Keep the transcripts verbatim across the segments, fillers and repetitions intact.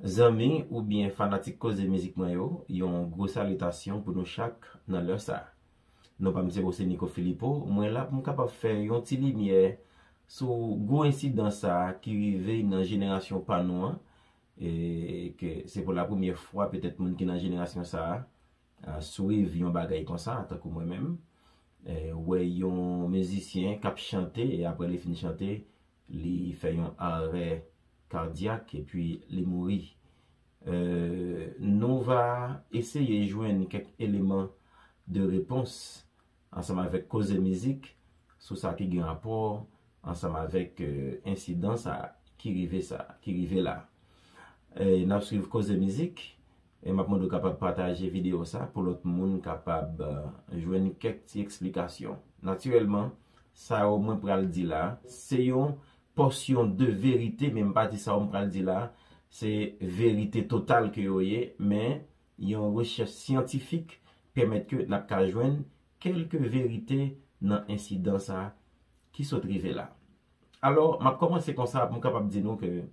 Zanmi oubyen fanatik Koze Mizik mwen yo, yon gwo salitasyon pou nou chak nan lè sa. Non pa m se José Nico Philippot, mwen la pou m kapab fè yon ti limyè sou gwo ensidan sa a ki rive nan jenerasyon pa nou an, e ke se pou la premyè fwa petèt moun ki nan jenerasyon sa a, a, swiv yon bagay konsa, tankou mwen menm. E, wè yon mizisyen k ap chante, e apre li fin chante, li fè yon arè kadyak, epi li mouri. E, nou va eseye jwenn kèk eleman de repons ansanm avèk Koze Mizik sou sa ki gen rapò ansanm avèk, e, ensidan sa ki rive sa, ki rive la. E, n ap swiv Koze Mizik, e m ap mande w kapab pataje videyo sa pou lòt moun kapab, e, jwenn kèk ti eksplikasyon. Natirèlman, sa yo mwen pral di la, se yon pòsyon de verite, men m pa di sa yo m pral di la, se verite total ke yo ye, men yon rechèch syantifik pèmèt ke n ap ka jwenn kèlke verite nan ensidan sa ki sot rive la. Alò, m ap kòmanse konsa pou m kapab di nou ke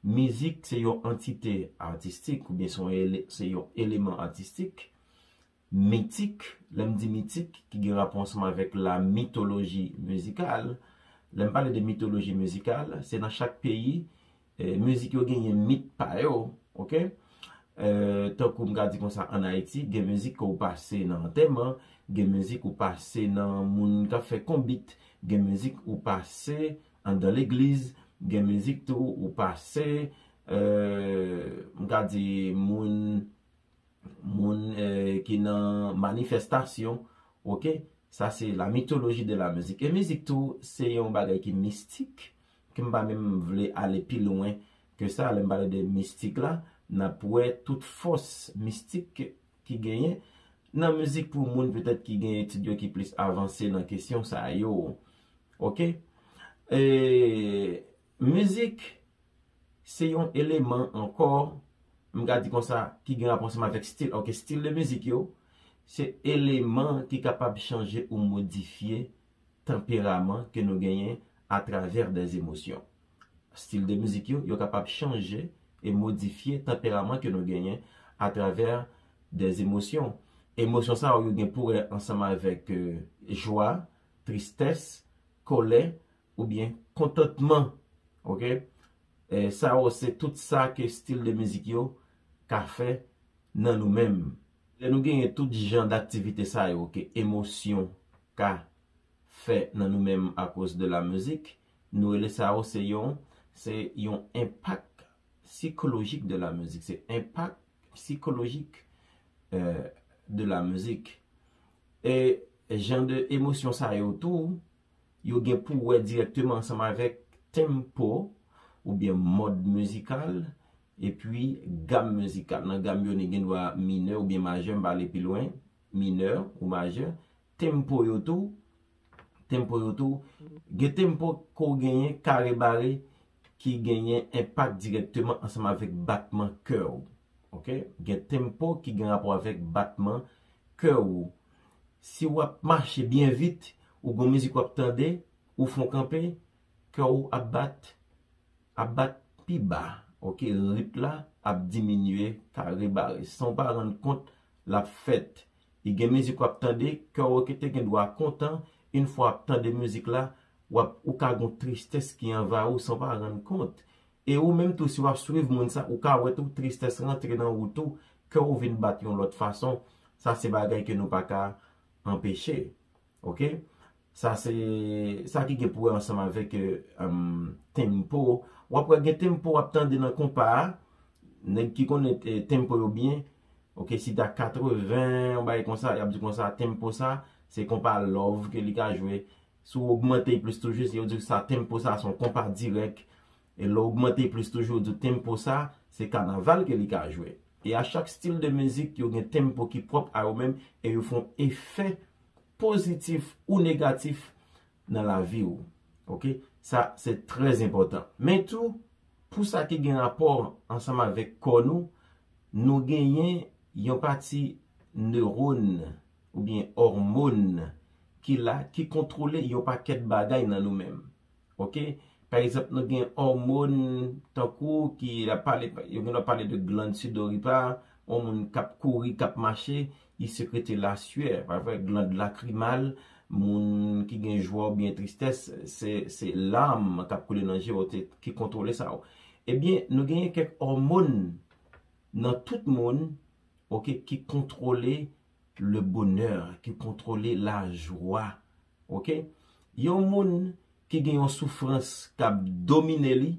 mizik se yon antite atistik, oubyen se yon ele-, se yon eleman atistik, mitik, lè m di mitik, ki gen rapò ansanm avèk la mitoloji mizikal. Lè m pale de mitoloji mizikal, se nan chak peyi, e, mizik yo genyen mit pa yo, oke? E, tankou m ka di konsa, ann Ayiti, gen mizik ke w pase nan antèman, gen mizik ou pase nan moun k ap fè konbit, gen mizik ou pase anndan legliz, gen mizik tou ou pase, e, m ka di moun, moun, e, ki nan manifestasyon, oke? Sa se la mitoloji de la mizik. E mizik tou, se yon bagay ki mistik, ke m pa menm vle ale pi lwen ke sa, lè m pale de mistik la, n ap wè tout fòs mistik ki genyen nan mizik pou moun petèt ki gen etid yo ki plis avanse nan kesyon sa yo. Oke? E, mizik, se yon eleman ankò, m ka di konsa, ki gen rapò ansanm avèk stil. Oke, stil de mizik yo, se eleman ki kapab chanje ou modifye tanperaman ke nou genyen atravè dè emosyon. Stil de mizik yo, yo kapab chanje e modifye tanperaman ke nou genyen atravè dè emosyon. Emosyon sa yo, yo gen pou wè ansanm avèk, e, jwa, tristès, kòlè, oubyen kontantman. Oke? E, sa yo se tout sa ke stil de mizik yo ka fè nan nou menm. Lè nou genyen tout jan daktivite sa yo ke emosyon ka fè nan nou menm akoz de la mizik, nou rele sa yo se yon, se yon enpak sikolojik de la mizik. Se enpak sikolojik, e, de la mizik. E jan de emosyon sa yo tou, yo gen pou wè dirèkteman ansanm avèk tempo oubyen mòd mizikal, epi gam mizikal. Nan gam yo, ni gen dwa minè oubyen majè, m pa ale pi lwen, minè ou majè. Tempo yo tou, tempo yo tou, gen tempo ke w genyen kare bare ki genyen enpak dirèkteman ansanm avèk batman kè w. Oke? Gen tempo ki gen rapò avèk batman kè w. Si w ap mache byen vit, ou gon mizik w ap tande, ou fon kanpe, kè w ap bat, ap bat pi ba. Oke? Rit la ap diminye kare bare. San w pa rann kont, l ap fèt. E gen mizik w ap tande, kè w ki te gen dwa kontan, yon fwa w ap tande mizik la, w ap, ou ka gon tristès ki anvayi w san w pa rann kont. E ou menm tou, si w ap swiv moun sa, ou ka wè tou tristès rantre nan ou tou, kè w vin bat yon lòt fason. Sa se bagay ke nou pa ka anpeche. Oke? Sa se sa ki gen pou wè ansanm avèk, e, em, tempo. W ap wè gen tempo w ap tande nan konpa a. Nèg ki konnen, e, tempo yo byen, oke, si ta katreven, yon bagay konsa, y ap di konsa, tempo sa, se konpa love ke li ka jwe. Si w ogmante l plis toujou, yo di sa tempo sa se yon konpa dirèk. E lè w ogmante l plis toujou, yo di tempo sa se kanaval ke li ka jwe. E a chak stil de mizik, yo gen tempo ki pwòp a yo menm e yo fè yon efè pozitif ou negatif nan lavi w. Oke? Sa se trè enpòtan. Men tou, pou sa ki gen rapò ansanm avèk kò nou, nou genyen yon pati newòn oubyen òmòn ki la, ki kontwole yon pakèt bagay nan nou menm. Oke? Pa egzanp, nou gen òmòn tankou ki la pale, yo gen lè pale de gland sudoripaire, yon moun k ap kouri, k ap mache, li sekrete laswè, pa vre, gland lakrimal, moun ki gen jwa oubyen tristès, se, se lam k ap koule nan je w ki kontwole sa yo. Ebyen, nou genyen kèk òmòn nan tout moun, oke, ki kontwole le bonheur, ki kontwole lajwa. Oke? Yon moun ki gen yon soufrans k ap domine li,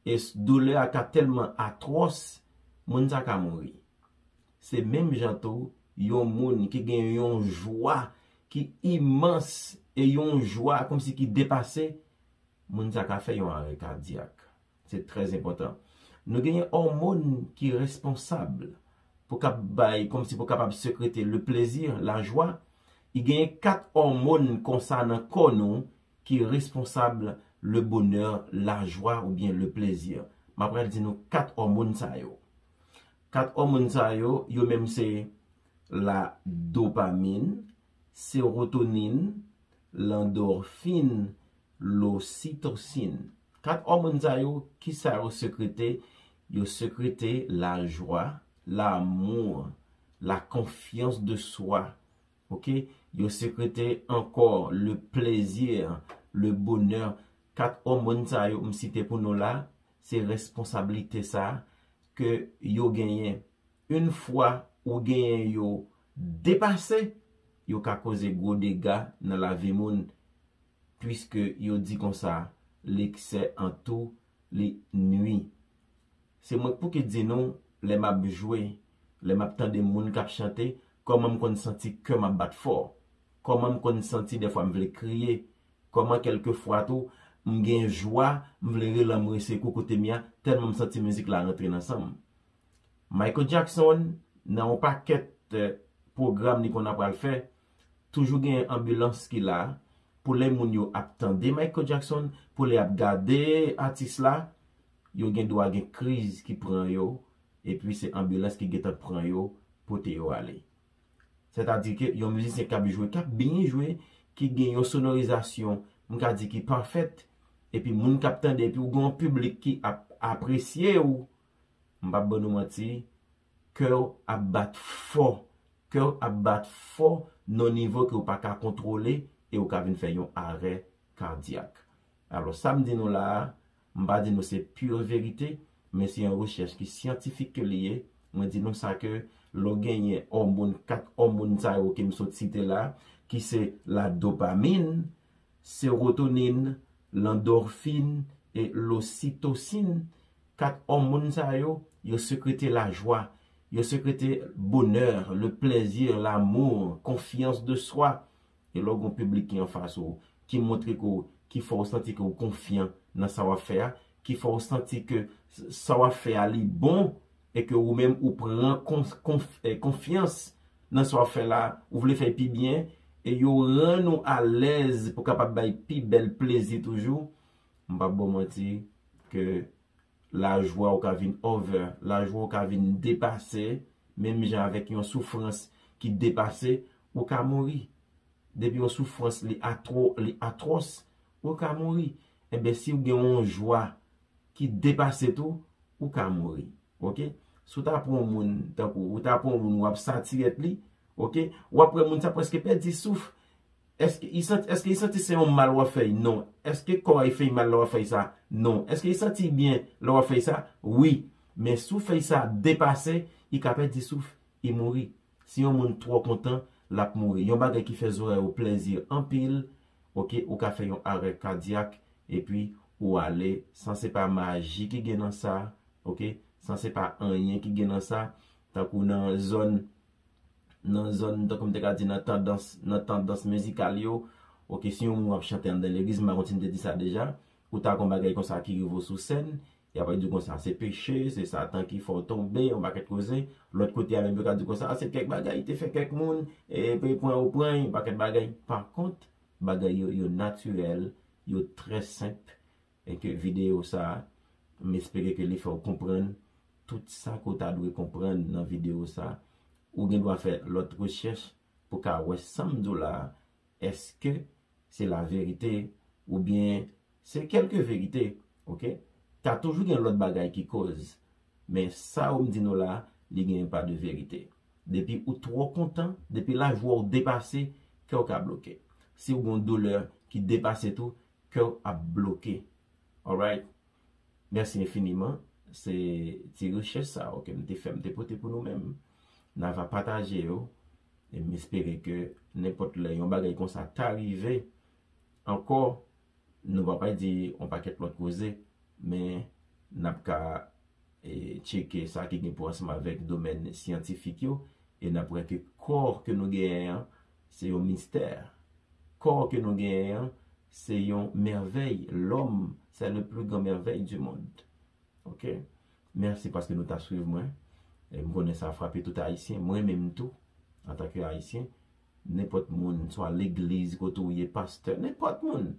e doulè a ka tèlman atwòs, moun sa ka mouri. Se menm jan tou, yon moun ki gen yon jwa ki imans e yon jwa kòmsi ki depase, moun sa ka fè yon arè kadyak. Se trè enpòtan. Nou genyen òmòn ki responsab pou kap bay, kòmsi pou kapab sekrete le plezi, lajwa. I genyen kat òmòn konsa nan kò nou ki responsab le bonheur, lajwa oubyen le plezi. M ap pral di nou kat òmòn sa yo. Kat òmòn sa yo, yo menm se la dopamin, serotonin, landòfin, lositosin. Kat òmòn sa yo, kisa yo sekrete? Yo sekrete lajwa, lamou, la konfyans de swa. Oke? Yo sekrete ankò le plezi, le bonè. Kat òmòn sa yo m site pou nou la, se responsablite sa ke yo genyen. Yon fwa ou genyen yo depase, yo ka koze gwo dega nan lavi moun, piske yo di konsa, l'excès en tout, li nui. Se mwen k pou ki di nou, lè m ap jwe, lè m ap tande moun k ap chante, kòman m konn santi kè m ap bat fò, kòman m konn santi dèfwa m vle kriye, kòman kèlkefwa tou, m gen jwa, m vle rele anmwe se kou kote m ye a, tèlman m santi mizik la rantre nan san m. Michael Jackson, nan yon pakèt, eh, pwogram li konn ap pral fè, toujou gen anbilans ki la, pou lè moun yo ap tande Michael Jackson, pou lè y ap gade atis la, yo gen dwa gen kriz ki pran yo, epi se anbilans ki gentan pran yo, pote yo ale. Sètadi ke yon mizisyen k ap jwe, k ap byen jwe, ki gen yon sonorizasyon, m ka di ki pafèt, epi moun k ap tande, epi ou gen yon piblik ki ap apresye w, m p ap ban nou manti, kè w ap bat fò, kè w ap bat fò nan nivo ke w pa ka kontwole e w ka vin fè yon arè kadyak. Alò, sa m di nou la a, m pa di nou se pure verite, men se yon rechèch ki syantifik ke li ye. Mwen di nou sa ke lè w genyen òmòn, kat òmòn sa yo ke m sot site la, ki se la dopamin, serotonin, landòfin e lositosin, kat òmòn sa yo, yo sekrete lajwa, yo sekrete bonè, le plezi, lamou, konfyans de swa. E lè w gen yon piblik ki anfas ou, ki montre ke w, ki fè w santi ke w konfyan nan sa w ap fè a, ki fè w santi ke s-, sa w ap fè a li bon, e ke ou menm ou pran kon-, konf-, eh, konfyans nan sa w ap fè la, ou vle fè pi byen, e yo rann ou alèz pou kapab bay pi bèl plezi toujou, m p ap ba w manti ke lajwa w ka vin over, lajwa w ka vin depase, menm jan avèk yon soufrans ki depase, ou ka mouri. Depi yon soufrans li atwo-, li atwòs, ou ka mouri. Enben, si w gen yon jwa ki depase tou, ou ka mouri. Oke? Si w ta pran yon moun, tankou, ou ta pran yon moun, w ap satirèt li, oke? W ap wè moun sa prèske pèdi souf. Èske li santi, èske li santi se yon mal w ap fè l? Non. Èske kò a fè l mal lè w ap fè l sa? Non. Èske li santi l byen lè w ap fè l sa? Wi. Men si w fè l sa depase, li ka pèdi souf, li mouri. Si yon moun twò kontan, l ap mouri. Yon bagay ki fè zòrèy ou plezi anpil, oke, ou ka fè yon arè kadyak, epi ou ale, san se pa maji ki gen nan sa, oke, san se pa anyen ki gen nan sa, tankou nan zòn, nan zòn, tankou m te ka di nan tandans, nan tandans mizikal yo, oke, si yon moun ap chante anndan legliz, m pa konn si m te di sa deja, ou ta gon bagay konsa ki rive w sou sèn, y ap di w konsa se peche, se Satan ki fè w tonbe, yon pakèt koze. Lòt kote a menm yo ka di w konsa se kèk bagay, te fè kèk moun, e, pe pran ou pran, yon pakèt bagay. Pa kont, bagay yo, yo natirèl, yo trè senp, e ke videyo sa, m espere ke li fè w konprann tout sa ke w ta dwe konprann nan videyo sa. Ou gen dwa fè lòt rechèch pou ka wè sa m di w la a, èske se laverite oubyen Se kèlke verite, oke? Ka toujou gen lòt bagay ki koz. Men sa yo m di nou la, li gen pa de verite. Depi ou twò kontan, depi lajwa w depase, kè w ka bloke. Si w gen yon doulè ki depase tou, kè w ap bloke. Alright? Mèsi enfiniman. Se ti rechèch sa yo ke m te fè, m te pote pou nou menm. N a va pataje yo. E m espere ke nenpòt lè yon bagay konsa ta rive ankò, nou pa pral di yon pakèt lòt koze, men n ap ka e, tcheke sa ki gen pou ansanm avèk domèn syantifik yo, e n ap wè ke kò ke nou genyen an, se yon mistè. Kò ke nou genyen an, se yon mèvèy. L'homme, c'est le plus grand merveille du monde. Oke? Mèsi paske nou ta swiv mwen. E m konnen sa frape tout Ayisyen. Mwen menm tou, antanke Ayisyen, nenpòt moun, swa legliz kote w ye, pastè, nenpòt moun.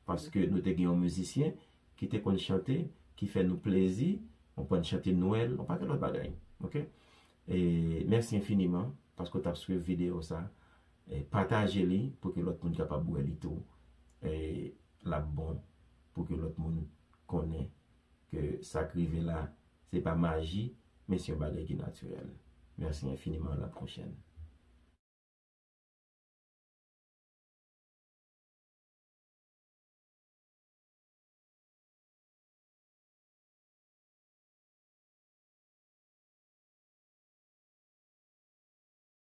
Paske nou te gen yon mizisyen ki te konn chante, ki fè nou plezi, yon konn chante Nwèl, yon pakèt lòt bagay. Oke? E mèsi enfiniman paske w t ap swiv videyo sa. E pataje li pou ke lòt moun kapab wè li tou. E l ap bon pou ke lòt moun konnen ke sa k rive la, se pa maji, men se yon bagay ki natirèl. Mèsi enfiniman, à la prochaine.